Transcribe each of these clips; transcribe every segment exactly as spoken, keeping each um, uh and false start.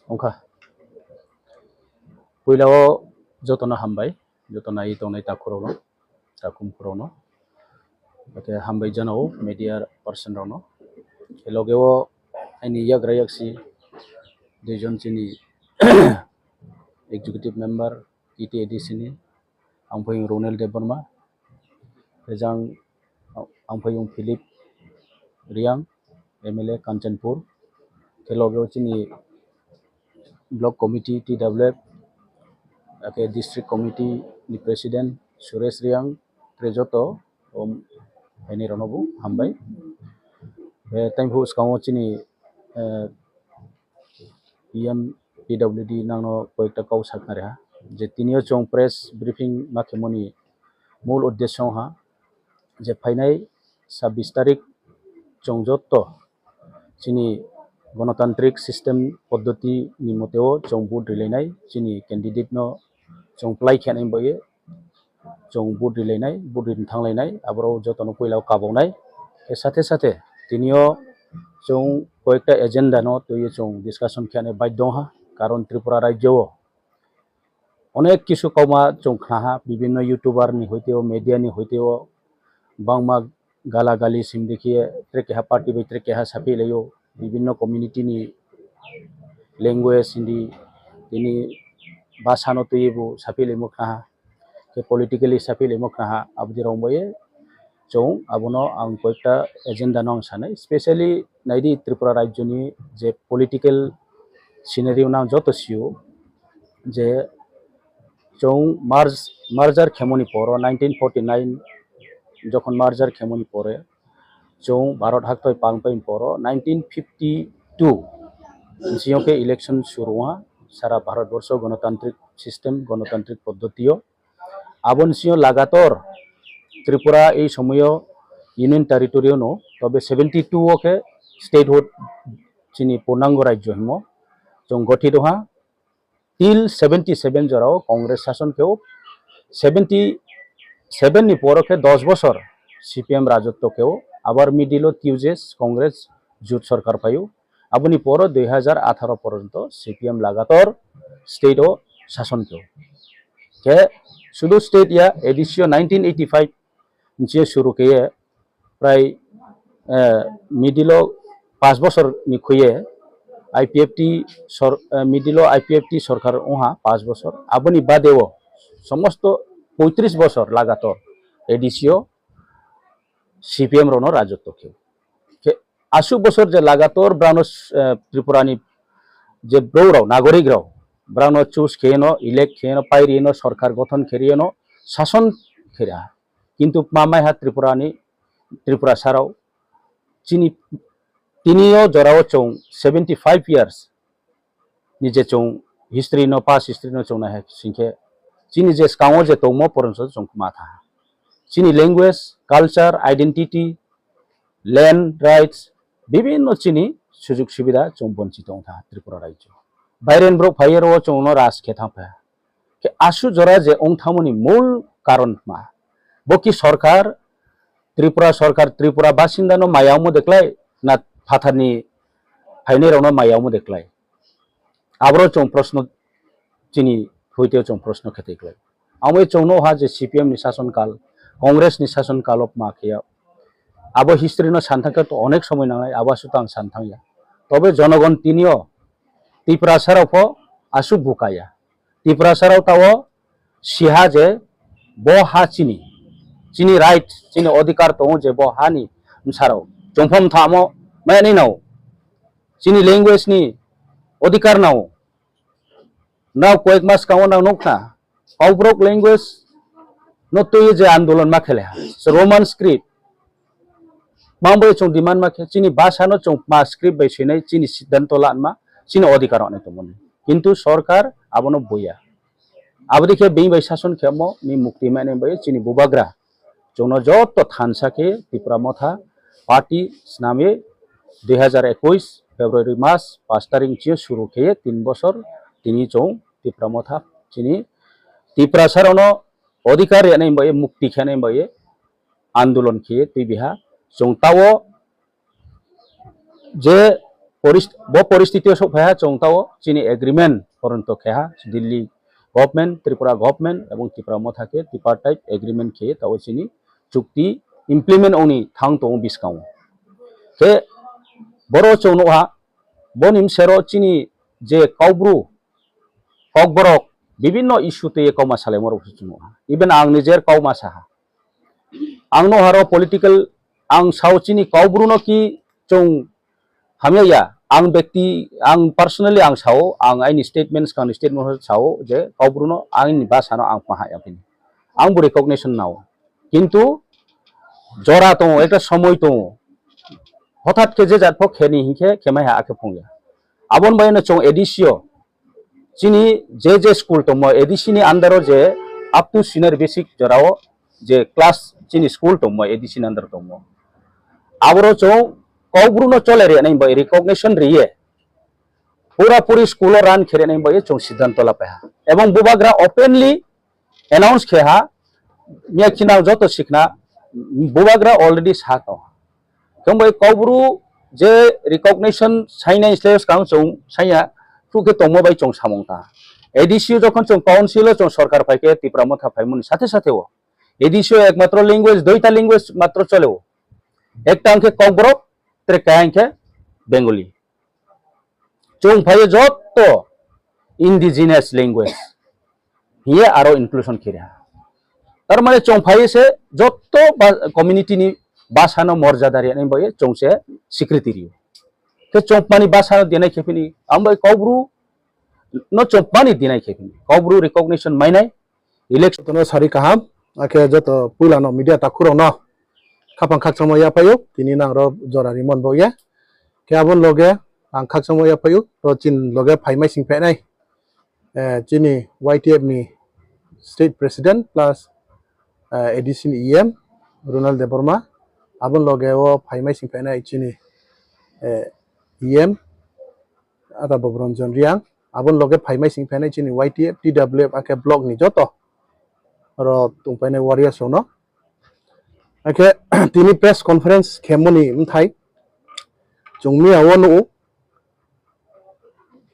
Wngkha. Puilao jotono hambai, joto nai tongnai takhurokno, takhumkhurokno. Hake hambai janao media person rokno. Logeo aini yagra yaksi duijon chini executive member, T T A D C ni, Angphaiyung Ronel Debbarma, Rejang Angphaiyung Philip Riang, M L A Kanchanpur, khe logeo chini block committee, T W F, ake district committee ni president Suresh Riang, tei joto, um, phainai rokno bo hambai. Eh, tei bw swkango chini, eh, P M P W D nangno koyekta kok sakna reha je tinio chwng press briefing ma khemoni mul uddesyo wngkha je phainai sabbish tarik chwng joto chini gonotantrik system poddoti ni moteo chwng vote rilainai, chini candidate no chwng plai khe nai bai chwng vote rilainai, vote rini thanglainai, aborok jotono puila o kaboknai. Tei sathe sathe tinio chwng koyekta agenda no twiwi chwng discussion khe nai bai dongha, karon Tripura rajyo o onek kisu kokma chwng khnaha, bibinno YouTuber ni hoite o, media ni hoite o, bangma gala gali simdi khe tre keha party bai tre keha saphi laio, bibinno community ni language hindi tini bhasha no twiwi bo saphi laimo khnaha, khe politically saphi laimo khnaha, aboni rong bai chwng abono ang koyekta agenda no ang sanai, specially naidi Tripura rajyo ni je political scenario no ang joto sio je chwng merge, merger khemoni poro nineteen forty nine jokhon merger khemoni pore chwng Bharat haktoi pangpai poro nineteen fifty two siyong khe election suru wngha sara Bharat borsho gonotantrik system, gonotantrik poddotio. Aboni siyong lagator Tripura ei somoyo Union Territory no, tobe seventy two o khe statehood chini purnango rajyo himo chwng gothit wngha. Till seventy seven jorao Congress sason kheo, seventy seven ni poro khe dos bosor C P M rajotto kheo, abar middle o T U J S Congress jut sorkar phaio, aboni poro dui hajar atharo poronto C P M lagator state o sason kheo. Khe sudu state ya A D C o nineteen eighty five nche suru khe prai, eh, middle o paanch bosor ni khuye I P F T sor-, eh, middle o I P F T sorkar wngha paanch bosor. Aboni bade o somosto poitris bosor lagator A D C o C P M rokno rajotto khe. Khe aswk bosor je lagator brano, eh, Tripura ni je brouh rok, nagorik rok, brano choose kheyeno, elect kheyeno, pairiyeno, sorkar gothon kheriyeno, sason kheya. Kintu ma maiha Tripura ni, Tripura sarao chini, tini o jorao chwng seventy five years ni je chwng history no, past history no chwng naiha singkhe chini je swkango je tongmo poronso chwng ma tha. Chini language, culture, identity, land rights, bibinno chini sujug subida chwng bonchito wngkha Tripura rajyo. Bairen borok phaiye ro chwngno raj khe thangpha. Khe asu jora je wngthangmani mul karon ma? Bo ki sorkar, Tripura sorkar, Tripura basindano maya omo deklai na phatharni phainairokno maya omo deklai? Aboro chwng proshno chini hoiteo chwng proshno khe twi klai. Amo chwng no ha je C P M ni sason kal, Congress ni sason kalo ma khe ya. Abo history no san thangkhe to onek somoi nangnai, abo aswk tang san thangya. Tobe jonogon tinio Tiprasa rok pho aswk bukaya. Tiprasa rok tao siha je bo ha chini, chini right, chini odhikar tongo je bo hani bwsarok chongphom thamo maya ni nao, chini language ni odhikar nao. Nao koyek mas kango nang nukha, Kokborok language no twiwi je andolon ma khele ha, Roman script. Mang bai chwng demand ma khe, chini bhasha no chwng ma script bai swinai, chini siddhanto lanma, chini odhikar rokni tongmani. Kintu sorkar abono buya. Aboni khe bini bai sason khemo ni mukti mane bai chini bubagra. Chwngno joto thansa khe Tipra Motha party snami dui hajar ekush February mas pash tarik chio suru khe tin bosor tini chwng Tipra Motha chini Tiprasa rokno odhikar rwnai bai mukti khenai bai andolon khe twi biha chwng tao je poris-, bo poristiti o sok phaiha chwng tao chini agreement poronto kheha Delhi government, Tripura government ebong Tipra Motha khe tripartite agreement khe tao chini chukti implement ongni thang tongo bwskango. Khe boro chwng nukha boni bwsero chini je Kaubru Kokborok bibinno issue twi kauma salaimorok se chwng nukha. Even ang nijer kauma saha. Ang no haro political ang sao chini Kaubru no ki chwng hamya ya. Ang bekti, ang personally ang sao, ang aini statements kang statement sao je Kaubru no aini basa no ang paha ya pini. Ang bo recognition nao. Kintu jora tongo, ekta somoi tongo. Hothat khe je jat phok kheni hinkhe khemai ha akhe phungya. Abon bai no chwng A D C o chini je je school tongmo A D C ni under o je up to senior basic jorao je class chini school tongmo A D C ni under tongmo. Aboro chwng Kokbru no chole rwnai bai recognition riye. Pura puri school o run khe rwnai bai chwng siddhanto lapai ha. Ebong bubagra openly announce khe ha, miya khina joto sikna bubagra already sa tong. Khe bai Kokbru je recognition sainai sle skang chwng saiya, thuk khe tongmo bai chwng samung ta. A D C o jokhon chwng council o chwng sorkar phai khe Tipra Motha phaimani sathe sathe o A D C o ekmatro language, duita language matro chole o. Ekta hwnkhe Kokborok, trekka hwnkhe Bengali. Chwng phaiyo jotto indigenous language hiye aro inclusion khe riha. Tar mane chwng phaiyo se jotto ba-, community ni basa no morjada riyani bai chwng se sikriti riyo. Khe chwng mani basa no dinai khe phini, ang bai Kokbru no chwng mani dinai khe phini. Kokbru recognition mainai, election. Jotono sari kaham, akhe joto puila no media takhurok no khapang khakchangma yaphaio, tini nang ro jora rimon bo ye. Khe abon loge ang khakchangma yaphaio, to chin loge phaimai sing phenai. Eh, chini Y T F ni state president plus, eh, A D C ni E M Ronald Debbarma, abon loge o phaimai sing phenai chini, eh, E M Ata Bobronjon Riang, abon loge phaimai sing phenai chini Y T F, T W F, akhe block ni joto oro tongpainai warriors rokno. Akhe tini press conference khemoni mthai chwng miya o nugo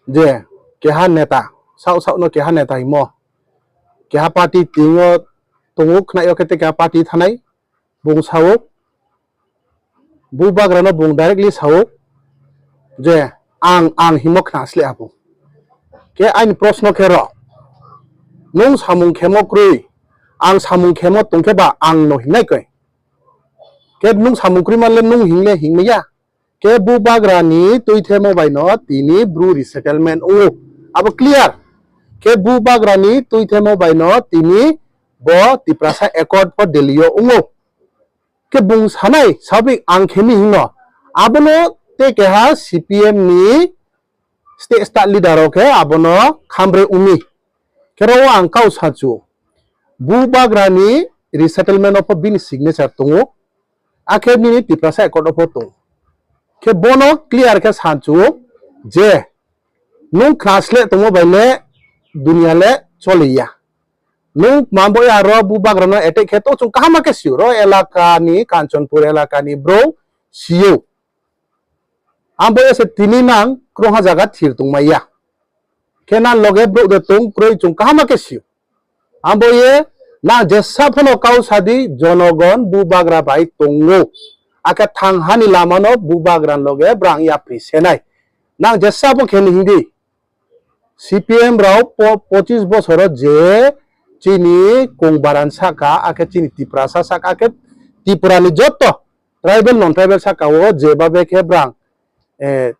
je keha neta, sao sao no keha neta himo, keha party tingo tongo khnaio khe tei keha party thanai bung sao, bubagrano bung directly sao je ang, ang himo khna sle abo. Khe aini proshno khe ro, nung samung khemo kwrwi, ang samung khemo tongkhe ba ang no hingnai koi. Khe nung samung kwrwi manle nung hingle hingmaya. Khe bubagrani twi themo bai no tini Bru resettlement wngo. Abo clear. Khe bubagrani twi themo bai no tini bo Tiprasa Accord pho Delhi o wngo. Khe bung sanai sabik ang khemi hino. Abono tei keha C P M ni state, state leader rok khe abono khambre umi. Khe ro ang kau sachu. Bubagrani resettlement o pho bini signature tongo. Akhe nini Tiprasa Accord o pho tongo. Khe bono clear khe sachu je nung khna sle tongmo bai le dunia le choliya. Nung mambo ya ro bubagrano attack khe to chwng kaham khe sio. Ro elaka ni, Kanchanpur elaka ni bro sio. Ambo ya se tini nang krongha jaga thir tongmaya. Khe nang loge bro de tong kroi chwng kaham khe sio. Ambo ye nang jesa phano kau sadi jonogon bubagra bai tongo. Akhe thang hani lamano bubagra loge brang yapri senai. Nang jesa pho khe ni hindi. C P M rao po-, pochis bosoro je chini kongbaran saka, akhe chini Tiprasa saka, akhe Tripura ni joto tribal, non tribal saka o je babe khe brang, eh,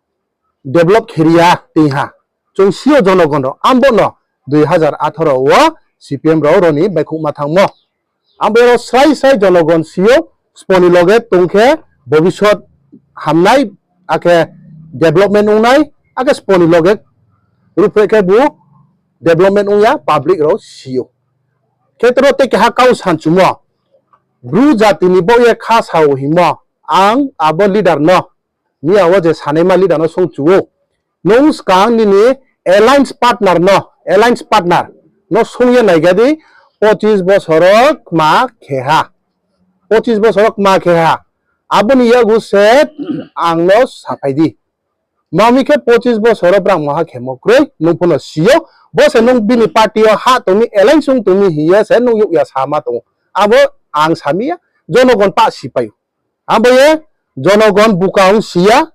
develop khiriya twiha. Chwng sio jonogon rok, ambo no dui hazar atharo o C P M rao roni baikhukma thangmo. Ang bero srai srai jonogon sio sponi loge tongkhe bobisot hamnai akhe development wngnai akhe sponi loge rupre khe bu development wngya public rok sio. Khetro tei keha kau sanchumo bru jatini bo ye kha sao himo ang abo leader no miya o je sanaima leader no songchuo. Nung swkang nini alliance partner no, alliance partner no songya naigadi pochis bosoro kma kheha. Pochis bosoro kma kheha. Aboni yago se ang no sapai di. Mami khe pochis bosoro brang moha khemo kroi, nung phano sio, bo se nung bini party o ha tongmi, alliance wng tongmi hiya se nung yukya sama tongo. Abo ang samiya, jonogon pa sipai. Abo ye jonogon buka wng siya,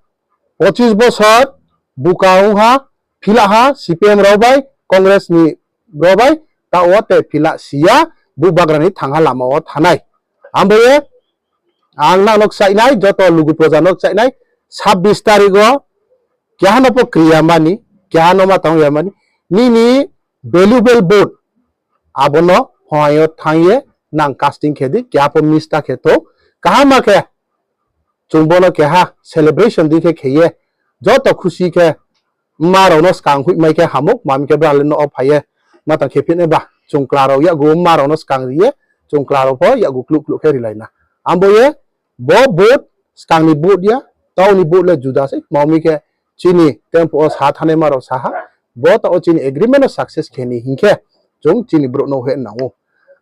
pochis bosor buka wng ha, phila ha, C P M rok bai, Congress ni rok bai, ta o te phila siya, bubagra ni thangha lama o thanai. Abo ye, ang nang nok chainai, joto lugu proja nok chainai, sabbish tarik o, keha no po kriya mani, keha no ma tong ya mani, nini valuable vote, abono phongai o thang ye, nang casting khe di, keha po miss ta khe to, kaham ma khe, chwng bono keha celebration di khe khe ye, joto khusi khe, ma rok no skang hui mai khe hamuk, mami khe bra le no o phai ye, ma tang khe phit ne ba, chwng kla rok yago ma rok no skang ri ye, chwng kla rok pho yago kluk kluk khe ri lai na. Abo ye, bo vote, skang ni vote ya, tau ni vote le juda se, mami khe chini tempo o sa thane ma rok sa ha, bo ta o chini agreement o success khe ni hinkhe, chwng chini bro no he nango.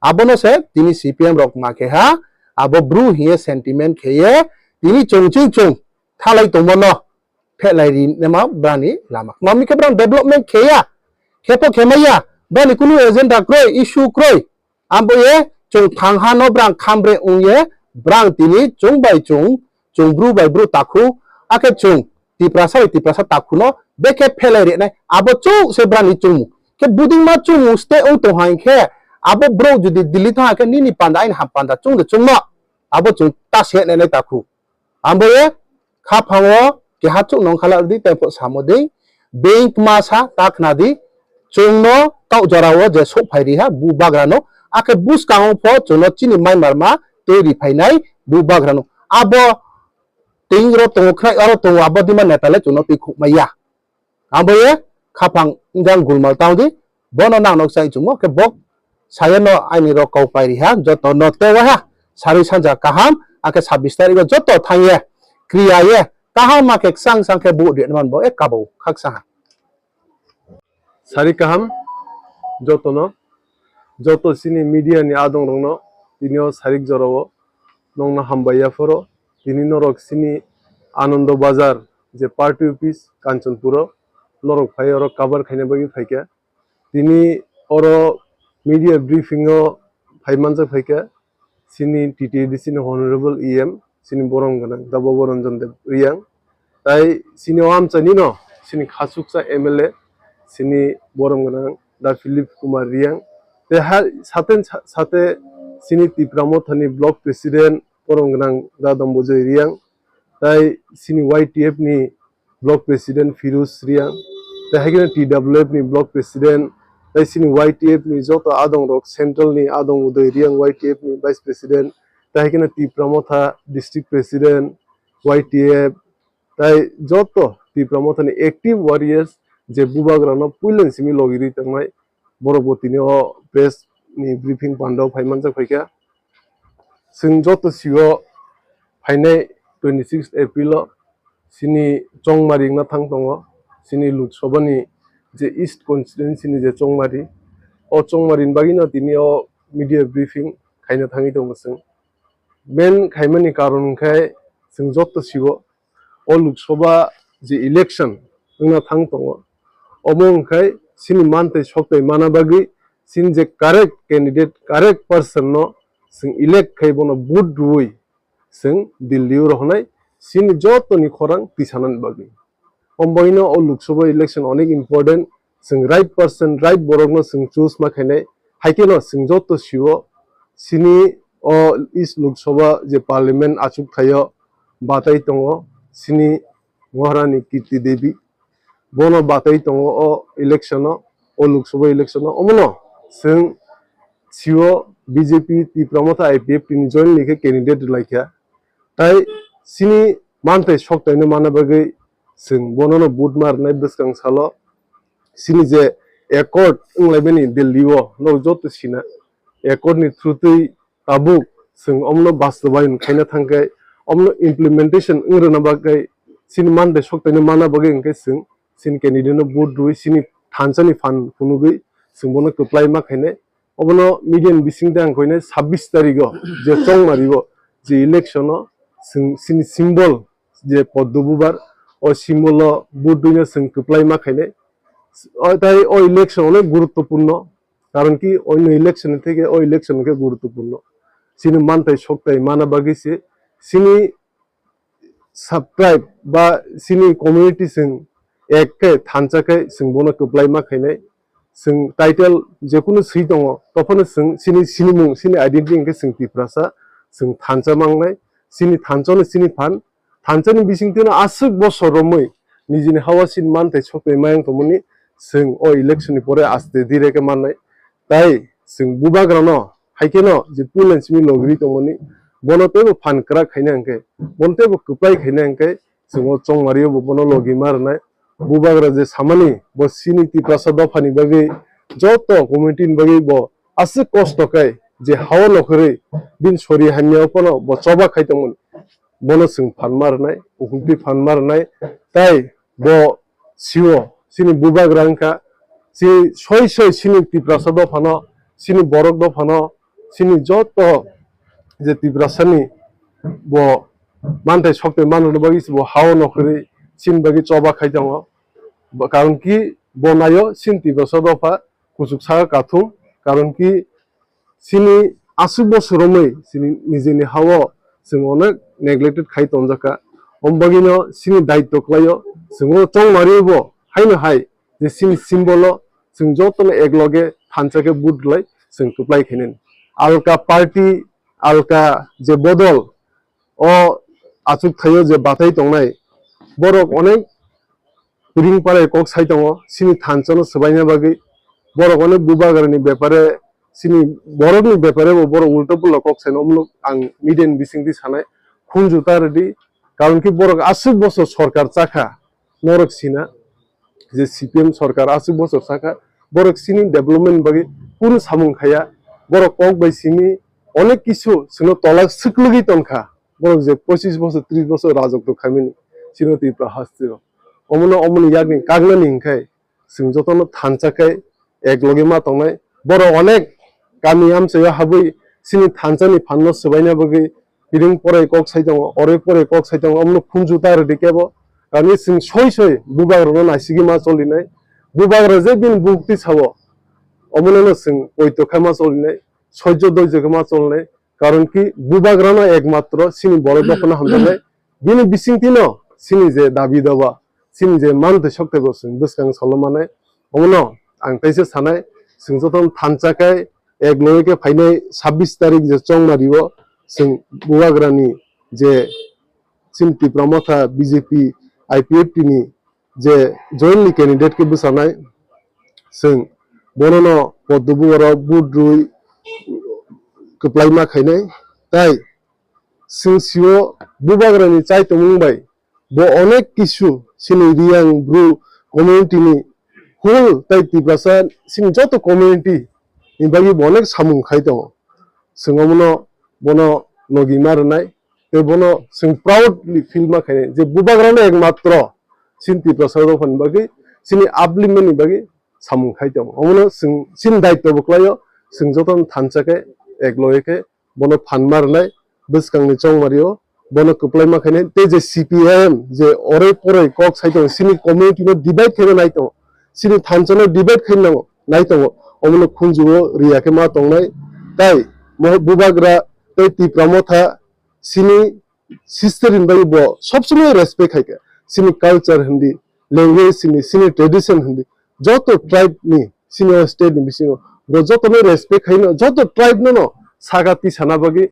Abono se tini C P M rok ma khe ha, abo bru hiye sentiment khe ye, tini chwng chwng chwng thalai tongmo no phelai ri nema brani lama. Mami khe brang development khe ya, khe po khe mai ya, brani kunu agenda kroi, issue kroi. Abo ye chwng thang ha no brang khambre wng ye, brang tini chwng bai chwng, chwng bru bai bru takhu, akhe chwng Tiprasa bai Tiprasa takhu no bekhe phelai ri nai. Abo chwng se brani chwngmung. Khe buding ma chwngmung ste wng tong hai khe, abo bro jodi Delhi thang khe nini panda aini ham panda chwng de chwngno. Abo chwng ta se nai nai takhu. Abo ye khaphango keha chuk nong khala di tei po samo di. Bank ma sa ta khna di. Chwng no kau jora o je sok phai ri ha bu bagra no. Akhe bus kango pho chwng no chini mai mar ma twi ri phai nai bu bagra no. Abo ting ro tongo khna aro tongo abo di ma neta le chwng no twi khuk mai ya. Abo ye khaphang wngkha gulmal tang di, bono nang nok chai chungo, khe bok saya no aini rok kau pai ri ha, joto no tewa ha, sarui sanja kaham, akhe sabbish tarikh o joto thang ye, kriya ye, kaham ma khe ksang sang khe bu di man bo e kabo khaksa ha. Sari kaham, joto no, joto sini media ni adong rok no, tini o sarik jora o, nong no hambai ya phoro, tini norok sini Anando Bazar, je party office Kanchanpur o, norok phai oro cover khaina bagwi phaikha. Tini oro media briefing o phai manjak phaikha, sini T T A D C ni Honorable E M, sini borom gwnang, da Bobo Ranjan Deb Riyang. Tai sini o amchani no, sini khasuksa M L A, sini borom gwnang, da Philip Kumar Riyang. Te ha, sate, sate sini Tipra Motha ni Block President, borom gwnang, da Dambojoy Riyang. Tai sini Y T F ni Block President Firuz Riang, tei hai kheno T W F ni Block President, tei sini Y T F ni joto adong rok, Central ni adong Uday Riang, Y T F ni Vice President, tei hai kheno Tipra Motha District President, Y T F, tei joto Tipra Motha ni active warriors je bubagra no puila ni simi logi ri tongnai, borok bo tini o press ni briefing panda o phai manjak phaikha. Chwng joto sio phainai twenty six April o sini chongmari wngna thang tongo, sini Lok Sabha ni je East constituency ni je chongmari, o chongmari ni bagwi no tini o media briefing khaina thangwi tongo chwng. Main khaimani karon hwnkhe chwng joto sio o Lok Sabha je election wngna thang tongo, omo hwnkhe sini mantwi soktai mana bagwi sini je correct candidate, correct person no chwng elect khai bono vote rwui chwng Delhi o rohornai sini jotoni khorang tisanani bagwi. Omo bagwino o Lok Sabha election onek important, chwng right person, right borokno chwng choose ma khainai, hai kheno chwng joto sio sini o East Lok Sabha je parliament achuk thaio batai tongo sini Maharani Kirti Devi, bono batai tongo o election o, o Lok Sabha election o, omono chwng sio B J P Tipra Motha I P F T ni jointly khe candidate rwlaikha. Tai sini mantwi soktaino mana bagwi chwng bonono vote ma rwnai bwskang salo sini je accord wnglaimani Delhi o norok joto sina accord ni through twi tabuk chwng omno bastobayon khaina thangkhe omno implementation wng rwna bagwi sini mantwi soktaino mana bagwi hwnkhe chwng sini candidate no vote rwui sini thansa ni phan phunugwi chwng bono kwplai ma khainai. Obono media ni bisingtwi ang koinai sabbish tarikh o je chongmari o je election o chwng sini symbol je poddo bubar o symbol o vote rwino chwng kwplai ma khainai. O tai o election onek guruttopurno, karon ki oino election theke o election khe guruttopurno. Chini mantai soktai mana bagwi se chini subtribe ba chini community chwng ek khe thansa khe chwng bono kwplai ma khainai. Chwng title jekunu swi tongo, tophano chwng chini sinimung, chini identity hwnkhe chwng Tiprasa, chwng thansa mangnai, chini thansa no chini phan, thansa ni bisingtwi no aswk bosor romwi nijini hawa chini manthai sokthai mayang tongmani chwng o election ni pore aste dire khe mannai. Tai chwng bubagra no hai kheno je pulen simi logri tongmani, bono teibo phan kwrak khaina hwnkhe, bono teibo kwplai khaina hwnkhe, chwng o chongmari o bo bono logi ma rwnai. Bubagra je samani bo chini Tiprasa dophani bagwi joto community ni bagwi bo aswk kosto khe je hao nokhorwi bini sori hamya o phano bo choba khai tongmani, bono chwng phan ma rwnai, ukhultwi phan ma rwnai. Tai bo sio chini bubagra wngkha, chini soi soi chini Tiprasa dophano, chini borok dophano, chini joto je Tiprasani bo manthai sokthai manrwkna bagwi se bo hao nokhorwi chini bagwi choba khai tongo. Bo, karon ki bo naio chini Tiprasa dopha kuchuk saka kathung, karon ki chini aswk bosor romwi chini nijini hao chwng onek neglected khai tongjak kha. Om bagwino chini daitto kwlaio chwng o chongmari bo haino hai je chini symbol o chwng jotono ek loge thansa khe vote rwlai chwng kwplai khainani. Alka party, alka je bodol o achuk thaio je bathai tongnai, borok onek piring parai kok sai tongo, chini thansa no swbaina bagwi. Borok onek bubagra ni bepare, chini borok ni bepare bo borok ulta pulo kok sai no, omno ang media ni bisingtwi sanai, khunju ta rwdi, karon ki borok aswk bosor sorkar chakha, norok sina je C P M sorkar aswk bosor chakha, borok chini development bagwi kunu samung khaya, borok kok bai simi onek kisu chwngno tola swklwgwi tonkha, borok je pochis bosor, tris bosor rajotw khaimani chini Tripura hasteo. Omono, omoni yakni kagnani hwnkhe chwng jotono thansa khe ek loge ma tongnai. Borok onek kami amchaio habwi chini thansani phanno swbaina bagwi piring porai kok sai tongo, oroi porai kok sai tongo, omono khunju ta rwdi kebo. Kami chwng soi soi bubagrano naisigwi ma cholinai. Bubagra je bini bukti sao, omono no chwng poito khai ma cholinai, soijo doijo khe ma cholinai. Karon ki bubagrano ekmatro chini borok dophano hamjaknai. Bini bisingtwino chini je dabi daba, chini je mantwi sokthai bo chwng bwskang salo manai. Omono ang teisa sanai, chwng jotono thansa khe ek loge khe phainai sabbish tarik je chongmario chwng bubagrani je chini Tipra Motha B J P I P F T ni je jointly candidate khe bwchanai, chwng bonono poddo bugarok vote rwi kwplai ma khainai. Tai chwng sio bubagrani chaitomung bai bo onek kisu chini Riyang Bru community ni whole tai Tiprasa chini joto community ni bagwi bo onek samung khai tongo. Chwng omono bono logi ma rwnai, tei bono chwng proudly feel ma khainai je bubagrano ekmatro chini Tiprasa dophani bagwi, chini upliftment ni bagwi samung khai tongo. Omono chwng chini daityo bo kwlaio, chwng jotono thansa khe, ek loge khe bono phan ma rwnai, bwskangni chongmario bono kwplai ma khainai, tei je C P I M je oroi poroi kok sai tongo, chini community no divide khaina nai tongo, chini thansa no divide khaina nango, nai tongo, omono khunju o riya khe ma tongnai, tai mo-, bubagra tei Tipra Motha chini sister hinwi bo sob somoi respect khai kha. Chini culture hindi, language hindi, chini tradition hindi, joto tribe ni chini o state ni bisingo bo joto no respect khai no, joto tribe no no saka tisana bagwi